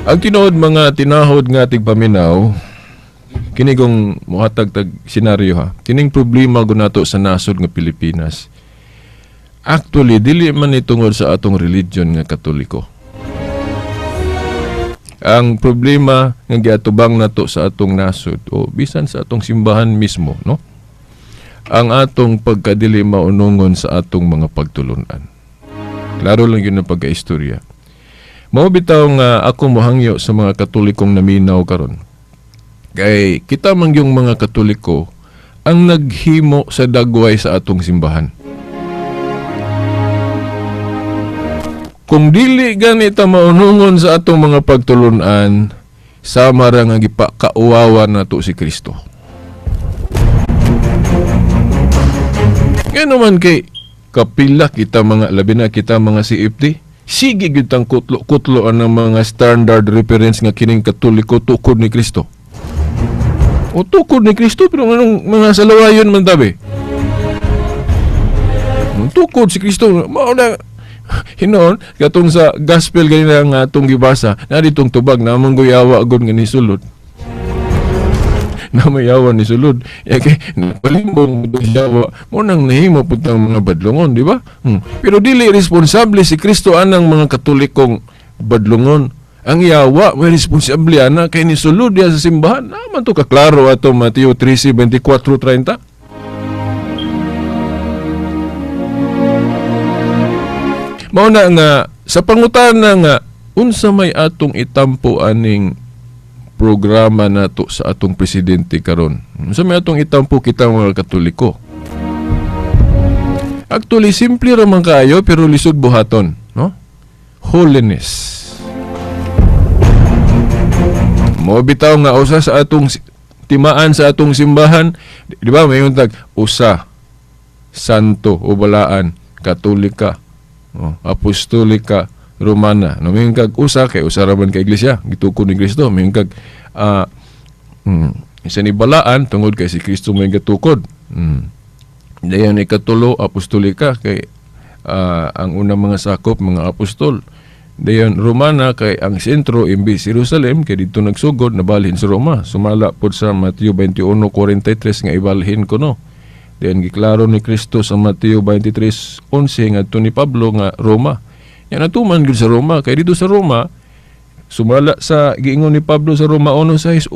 Ang tinuod mga tinahod nga tigpaminaw, kini kong mohatag tag senaryo ha, kining problema gunato sa nasod nga Pilipinas. Actually, dili man ni tungod sa atong religion nga Katoliko. Ang problema nga giatubang nato sa atong nasod o bisan sa atong simbahan mismo, no? Ang atong pagkadili maunungon sa atong mga pagtulunan. Klaro lang yun ang pagkaistorya. Mao bitaw nga ako mohangyo sa mga Katolikong naminaw karon. Kay kita man yung mga Katoliko ang naghimo sa dagway sa atong simbahan. Kung dili ganita maunungon sa atong mga pagtulunan, sama ra nga gipakauwawan nato si Kristo. Ngano man kay kapila kita mga labi na kita mga CFD, sige gyud tang kutlo-kutlo ang mga standard reference nga kining Katoliko tukod ni Kristo. O tukod ni Kristo pero anong mga salawayon man tabi? Tukod si Kristo mao na hinon katong sa gospel ganina nga atong gibasa na ditong tubag na mangguyawa gud nga nisulod. Na mayawa ni sulod. Kay napalimbong yawa mo nang nahimo pud tang mga badlongon, di ba? Pero dili responsable si Kristo anang mga Katolikong badlongon. Ang yawa may responsable ana kay ni sulod diya sa simbahan. Naman to kaklaro ato Mateo 13:24-30. Mao na nga sa pangutana nga unsa may atong itampo aning programa nato sa atong presidente karon. Unsa may atong itampo kita mga Katoliko? Actually simple ra man kaayo pero lisod buhaton, no? Holiness. Mao bitaw nga usa sa atong timaan sa atong simbahan, di ba mayon tag usa santo o balaan, Katolika, oh, Apostolika Romana. No, mayon kag usa kay usa ra man ka iglesia, gitukod ni Kristo. Mayon kag isa ni balaan tungod kay si Kristo may gatukod. Dayon ikatulo Apostolika kay ang unang mga sakop mga apostol. Dayon Romana kay ang sentro imbis Jerusalem kay didto nagsugod nabalhin sa Roma. Sumala pod sa Mateo 21:43 nga ibalhin kuno. Dayon giklaro ni Kristo sa Mateo 23:11 ngadto ni Pablo nga Roma. Yan natuman gyud sa Roma kay dito sa Roma sumala sa giingon ni Pablo sa Roma 1:6-8,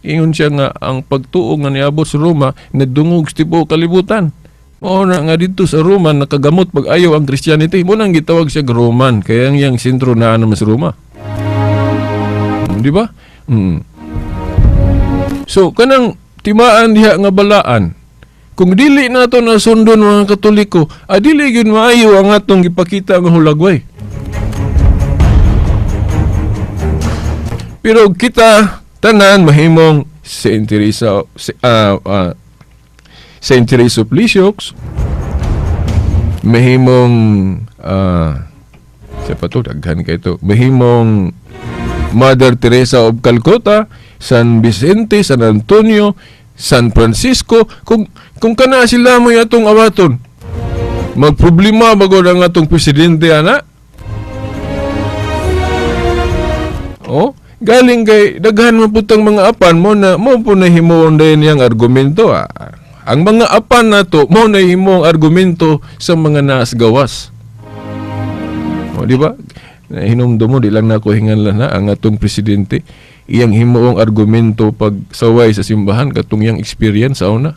ingon siya nga ang pagtuo nga niabot sa Roma nadungog sa tibuok kalibutan. Mao na nga dito sa Roma nakagamot pag-ayo ang Christianity. Mo nang gitawag siya Roman kaya ang iyang sentro naa naman sa Roma. Di ba? So kanang timaan diha nga balaan, kung dili nato nasundon mga Katoliko, adili gyud maayo ang atong gipakita nga hulagway. Pero kita tanan mahimong Saint Teresa, Saint Teresa of Lisieux, mahimong sa pa to, daghan kay to, mahimong Mother Teresa of Calcutta, San Vicente, San Antonio, San Francisco, kung kana sila mo atong awaton. Magproblema bagod ang atong presidente ana. Oh, galing kay daghan man putang mga apan mo na mo po nahimuon din niyang argumento. Ah. Ang mga apan nato mo nahimong argumento sa mga naas gawas. O, di ba? Hinumdum mo, di lang nako hinganlan na ang atong presidente iyang himuong argumento pag saway sa simbahan katong iyang experience sa una.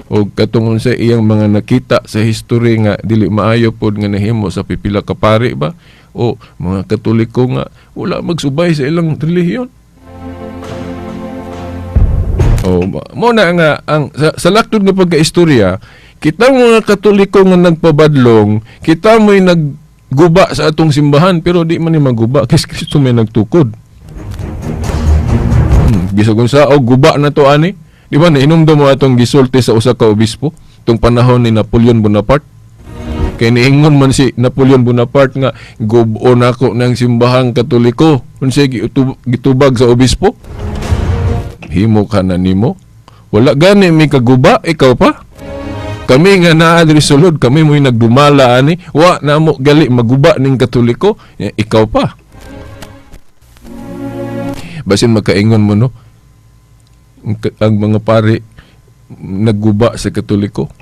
O katong sa iyang mga nakita sa history nga dili maayo pod nga nahimo sa pipila ka pari ba o mga Katoliko nga wala magsubay sa ilang relihiyon. O mo na nga ang sa laktod nga pagkaistorya, kita mga Katoliko nga nagpabadlong, kita mo'y nagguba sa atong simbahan pero di man ni maguba kay Kristo may nagtukod. Bisag unsa og guba na to ani. Di ba nahinumdum mo atong gisulti sa usa ka obispo tong panahon ni Napoleon Bonaparte? Kay niingon man si Napoleon Bonaparte nga gubo nako ng simbahang Katoliko. Unsay gitubag sa obispo? Himo ka na nimo. Wala gani mi kaguba, ikaw pa. Kami nga naa diri sulod, kami mo'y nagdumala ani, wa na mo gali maguba ning Katoliko, ikaw pa. Basin makaingon mo no, ang mga pari nagguba sa Katoliko.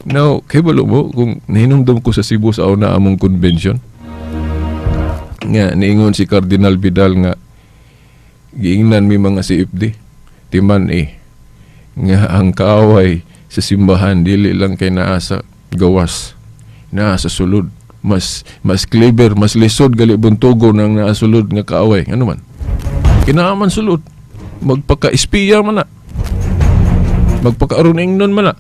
Now, kay balo mo kung nahinumdum ko sa Cebu sa una among convention nga niingon si Cardinal Vidal nga giingnan mi mga CFD timan nga ang kaaway sa simbahan dili lang kay naa sa gawas, naa sa sulod. Mas clever, mas lisod gali buntugo nang naa sulod nga kaaway. Ano man? Kinaaman sulod. Magpaka-espiya man na. Magpaka-aron ingnon man na.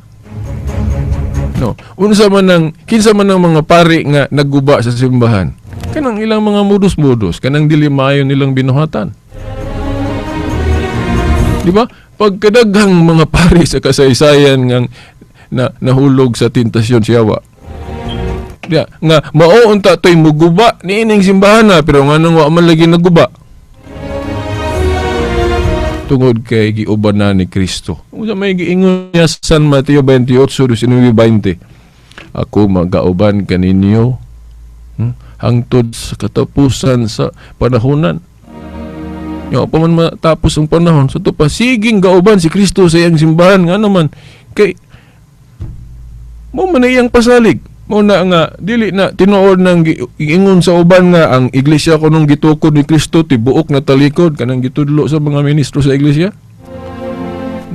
No. Unsa man ang kinsa man ang mga pari nga nagguba sa simbahan? Kanang ilang mga modus-modus, kanang dili maayo nilang binuhatan. Di ba? Pagkadaghang mga pari sa kasaysayan ngang na nahulog sa tentasyon siyawa. Ya, nga mao unta toy muguba niining simbahan na pero nganong wa man lagi naguba? Tungod kay giuban na ni Kristo. Unsa may giingon niya sa San Mateo 28:19-20? Ako magauban kaninyo hangtod sa katapusan sa panahonan. Yo pa man matapos ang panahon sa to pa siging gauban si Kristo sa iyang simbahan nga naman kay mo man iyang pasalig. Mo na nga dili na tinuod nang giingon sa uban nga ang iglesia kunong gitukod ni Kristo tibuok na talikod kanang gitudlo sa mga ministro sa iglesia.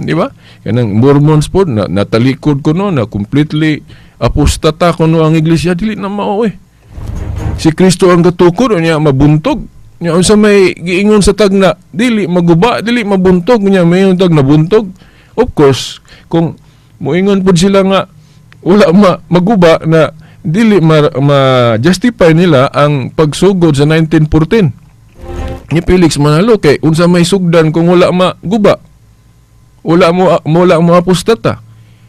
Di ba? Kanang Mormons pod na natalikod kuno na completely apostata kuno ang iglesia, dili na mao eh. Si Kristo ang gatukod unya mabuntog. Nya unsa may giingon sa tagna dili maguba, dili mabuntog, unya mayon tag nabuntog. Of course, kung moingon pod sila nga wala maguba na dili ma-justify nila ang pagsugod sa 1914 ni Felix Manalo kay unsa may sugdan kung wala maguba, wala mo apostata.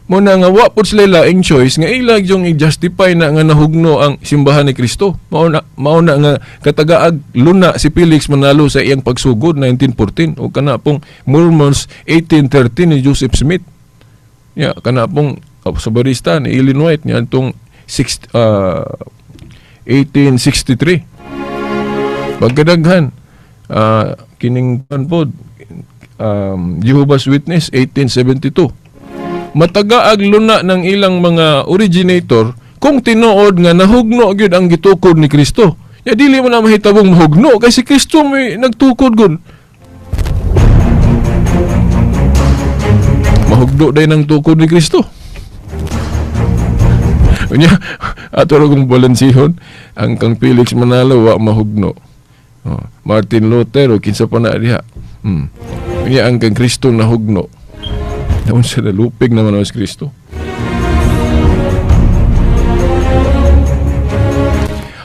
Mo na nga wa pud sila laing choice nga ilag yung i-justify na nga nahugno ang simbahan ni Kristo. Mao na nga katagaag luna si Felix Manalo sa iyang pagsugod 1914 o kana pong Mormons 1813 ni Joseph Smith. Ya kana pong sa barista ni Ellen White niya itong 1863. Pagkadaghan, kining pod Jehovah's Witness 1872. Matagaag luna ng ilang mga originator kung tinuod nga nahugno gyud ang gitukod ni Kristo. Ya dili man na mahitabong mahugno kay si Kristo may nagtukod gud. Mahugno day ng tukod ni Kristo. Unya, ato ra kong balansihon ang kang Felix Manalo wa mahugno. Oh, Martin Luther o kinsa pa na diha. Unya ang kang Kristo nahugno. Naun siya nalupig naman ang si Kristo.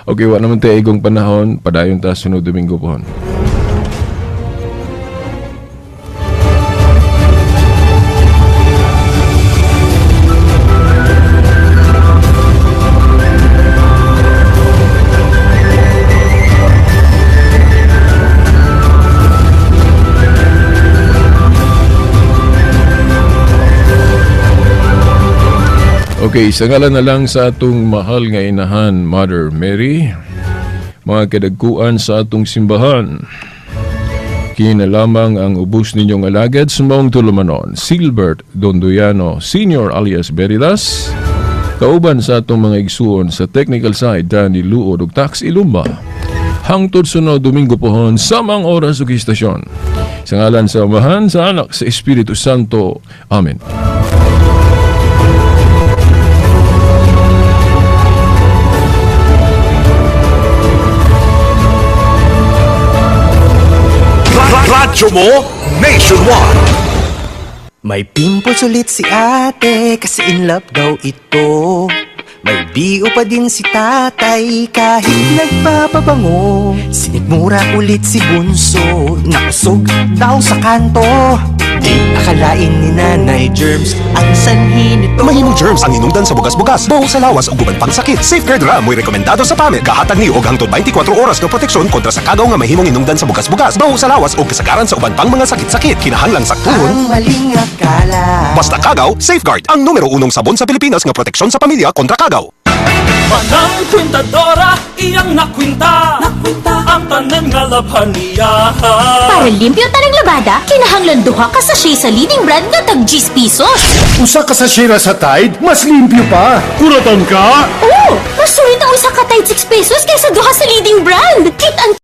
Okay, wa naman tayo igong panahon. Padayon ta sunod Domingo pohon. Okay, sa ngalan na lang sa atong mahal nga inahan, Mother Mary, mga kadagkuan sa atong simbahan, kini lamang ang ubos ninyong alagad sa maong tulumanon, Silbert Dondoyano Senior alias Veritas, kauban sa atong mga igsuon sa technical side, Danny Luod ug Tax Ilumba. Hangtod sunod Domingo pohon, samang oras ug istasyon. Sa ngalan sa Amahan, sa Anak, sa Espiritu Santo. Amen. Radyo mo, Nationwide. May pimples ulit si ate kasi in love daw ito. May BO pa din si tatay kahit nagpapabango. Sinikmura ulit si Bunso, nakusog daw sa kanto. Di akalain ni Nanay, germs ang sanhi nito. Mahimong germs ang hinungdan sa bugas-bugas, baho sa lawas ug uban pang sakit. Safeguard ra mo'y rekomendado sa pamit. Kahatag ni og hangtod 24 oras nga proteksyon kontra sa kagaw nga mahimong hinungdan sa bugas-bugas, baho sa lawas ug kasagaran sa uban pang mga sakit-sakit. Kinahanglang saktuhon. Ang maling akala. Basta kagaw, Safeguard ang numero unong sabon sa Pilipinas nga proteksyon sa pamilya kontra kagaw. Manang kwintadora, iyang nakwinta. Nakwinta ang tanan nga labhan niya. Para limpyo tanang labada, kinahanglan duha ka sachet sa leading brand nga tag 10 pesos. Usa ka sachet ra sa Tide, mas limpyo pa. Kuratan ka? Oo, mas sulit ang usa ka Tide 6 pesos kaysa duha sa leading brand. Kit ang